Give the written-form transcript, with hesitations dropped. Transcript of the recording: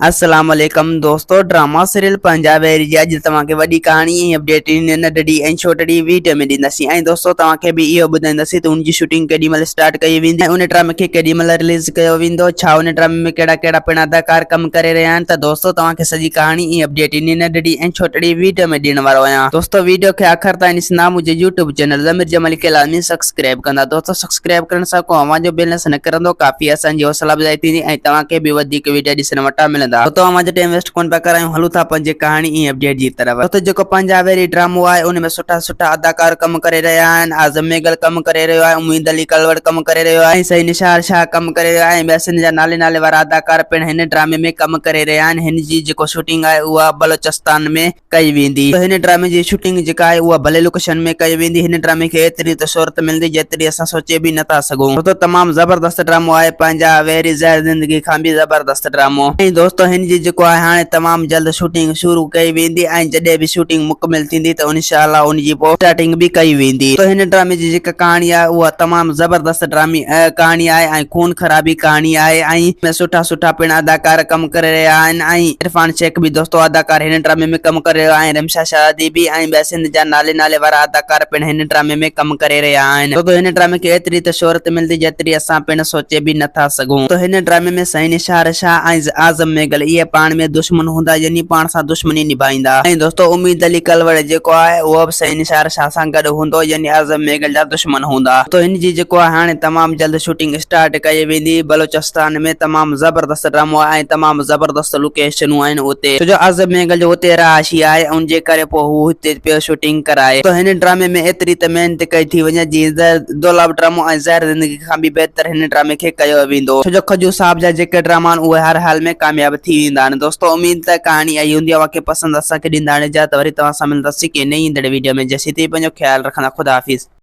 السلام عليڪم دوستو ڊراما سيريل پنهنجا ويري جي اڄ توهان کي وڏي ڪهاڻي ۽ اپڊيٽ هن ننڍڙي ۽ ڇوٽڙي ويڊيو ۾ ڏينداسين ۽ دوستو توهان کي به اهو ٻڌائينداسين ته ان جي شوٽنگ ڪيڏي مهل اسٽارٽ ڪئي ويندي ۽ ان ڊرامي کي ڪيڏي مهل رليز ڪيو ويندو ڇا ان ڊرامي ۾ ڪهڙا ڪهڙا پڻ اداڪار ڪم ڪري رهيا آهن ته دوستو توهان کي سڄي ڪهاڻي ۽ اپڊيٽ هن ننڍڙي ۽ ڇوٽڙي ويڊيو ۾ ڏيڻ وارو آهيان دوستو ويڊيو کي آخر تائين ڏسندا منهنجي يوٽيوب چينل ضمير جمالي کي لازمي سبسڪرائب ڪندا دوستو سبسڪرائب ڪرڻ سان ڪو اوهان جو بيلنس نه ڪرندو ڪافي اسان جي حوصلا افزائي ٿيندي ۽ توهان کي به وڌيڪ ويڊيا ڏسڻ وٽان ملندا. دوستو اوهان جو ٽائيم ويسٽ ڪونه پيا ڪرايون هلون ٿا پنهنجي ڪهاڻي ۽ اپڊيٽ جي طرف. دوستو جيڪو پنهنجا ويري ڊرامو آهي ان ۾ سٺا سٺا اداڪار ڪم ڪري رهيا آهن اعظم ميگل ڪم ڪري رهيو آهي اميد علي ڪلوڙ ڪم ڪري رهيو آهي ۽ سائين نثار شاهه ڪم ڪري رهيو آهي ۽ ٻيا سنڌ جا نالي نالي وارا اداڪار پڻ هن ڊرامي ۾ ڪم ڪري رهيا آهن هن جي جيڪو شوٽنگ آهي اها بلوچستان ۾ ڪئي ويندي. هن ڊرامي جي شوٽنگ جيڪا آهي اها ڀلي لوڪيشن ۾ ڪئي ويندي. هن ڊرامي کي ايتري ته شهرت ملندي جيتري اسان سوچي به نٿا سگهون. دوستو تمام زبردست ڊرامو آهي پنهنجا ويري زهر زندگي کان به زبردست ڊرامو. ۽ دوستو هن جي جيڪو آهي هاڻي تمام جلد شوٽنگ شروع ڪئي ويندي ۽ جڏهن به شوٽنگ مڪمل ٿيندي ته انشاء الله ان جي پوء اسٽارٽنگ به ڪئي ويندي. دوستو هن ڊرامي جي جيڪا ڪهاڻي آهي اها تمام زبردست ڊرامي ڪهاڻي آهي ۽ خون خرابي ڪهاڻي آهي ۽ ۾ سٺا سٺا پڻ اداڪار ڪم ڪري رهيا آهن ۽ عرفان شيخ به دوستو اداڪار هن ڊرامي ۾ ڪم ڪري رهيو آهي ۽ رمشا شهزادي به ۽ ٻيا سنڌ جا نالي نالي وارا اداڪار پڻ هن ڊرامي ۾ ڪم ڪري رهيا آهن دوستو هن ڊرامي کي ايتري ته شهرت ملندي جيتري اسان پڻ سوچي به نٿا سگهون دوستو هن ڊرامي ۾ سائين نثار شاهه ۽ اعظم ميگل اهي پاڻ ۾ دشمن هوندا يعني پاڻ سان دشمني نڀائيندا ۽ دوستو اميد علي ڪلوڙ جيڪو آهي اهو به سائين نثار شاهه سان گڏ هوندو يعني اعظم ميگل جا دشمن هوندا دوستو هن جي جيڪو آهي هاڻي تمام جلد شوٽنگ اسٽارٽ ڪئي ويندي بلوچستان ۾ تمام زبردست ڊرامو آهي ۽ تمام زبردست لوڪيشنون آهن اتي ڇو جو اعظم مينگل جو اتي رهائشي آهي ان جي ڪري پوء هو هتي پيو شوٽنگ ڪرائي ته هن ڊرامي ۾ ايتري ته محنت ڪئي ٿي وڃي جيئن زهر دولاب ڊرامو ۽ زهر زندگي کان به بهتر هن ڊرامي کي ڪيو ويندو ڇو جو کجو صاحب جا جيڪي ڊراما آهن اهي هر حال ۾ ڪامياب ٿي ويندا آهن دوستو اميد ته ڪهاڻي آئي هوندي اوهان کي پسند اسان کي ڏيندا هاڻي اجازت وري توهان سان ملنداسين ڪنهن نئين ايندڙ ويڊيو ۾ جيسين تائين پنهنجو خيال رکندا خدا حافظ.